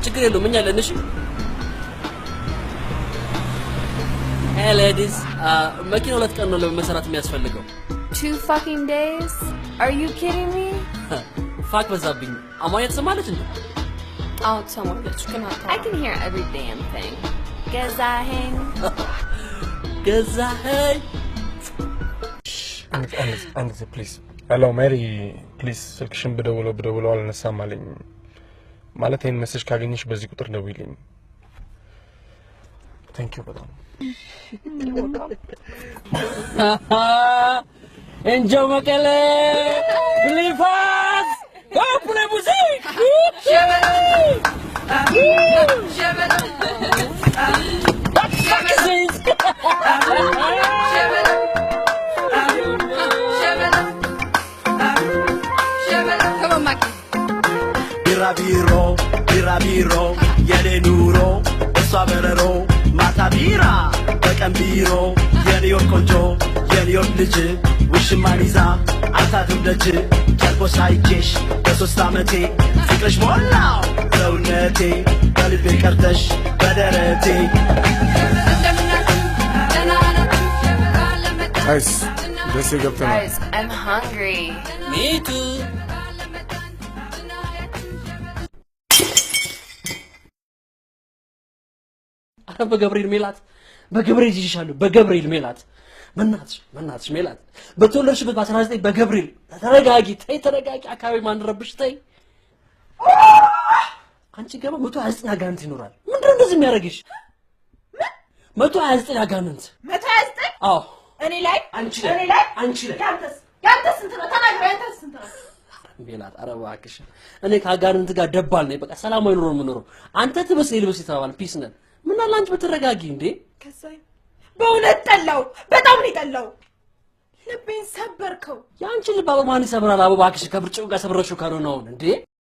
ችግር የለውም፣ እኛ አለን። እሺ hey ladies፣ መኪና 2 ቀን ነው ለመሰራት የሚያስፈልገው። 2 fucking days? Are you kidding me? Fuck በዛብኝ። አማርኛ ትሰማለች እንዴ? አዎ ትሰማለች፣ ግን I can hear every damn thing. ገዛኸኝ። ገዛኸኝ። አንድ ጊዜ please። Hello ሜሪ፣ please ስልክሽን ብደውለው ብደውለው አልነሳም አለኝ። ማለት ይህን message ካገኘሽ በዚህ ቁጥር ደውይልኝ። Thank you በጣም። Enjoy መቀሌ ብሊፋስ ፕሌ ሙዚክ። ቢራቢሮ ቢራቢሮ የኔ ኑሮ እሷ በረሮ፣ ማታ ቢራ በቀን ቢሮ፣ የኒውዮርክ ቆንጆ የኒውዮርክ ልጅ ውሽማን ይዛ አታድርም ደጅ። ጨርቆስ አይቼሽ በ3 ዓመቴ ፍቅርሽ ሞላው ሰውነቴ፣ በልቤ ቀርተሽ በደረቴ። Guys፣ ደሴ ገብተናል። Guys, I'm hungry. Me too. አረ በገብርኤል ሜላት፣ በገብርኤል ይዤሻለሁ። በገብርኤል ሜላት፣ በእናትሽ በእናትሽ ሜላት፣ በተወለድሽበት በ19 በገብርኤል ተረጋጊ፣ ተይ ተረጋጊ። አካባቢ ማንረብሽ ተይ። አንቺ ገባ 129 አጋንንት ይኖራል። ምንድን ነው እንደዚህ የሚያደርግሽ? 129 አጋንንት። 129? አዎ። እኔ ላይ? አንቺ ላይ። እኔ ላይ? አንቺ ላይ። ያንተስ ያንተስ ስንት ነው? ተናግረው፣ ያንተስ ስንት ነው? ሜላት፣ ኧረ እባክሽ፣ እኔ ከአጋንንት ጋር ደባል ነኝ። በቃ ሰላማዊ ኑሮ ነው የምኖረው። አንተ ትብስ እኔ ልብስ የተባባልን peace ነን። ምን አለ አንቺ ብትረጋጊ እንዴ? ከዛኝ በእውነት ጠላው፣ በጣም ነው የጠላው። ልቤን ሰበርከው። የአንቺን ልብ አበባ ማን ይሰብራል? አበባ እባክሽ ከብርጭቆ ጋር ሰብረሽው ካልሆነ አሁን እንዴ።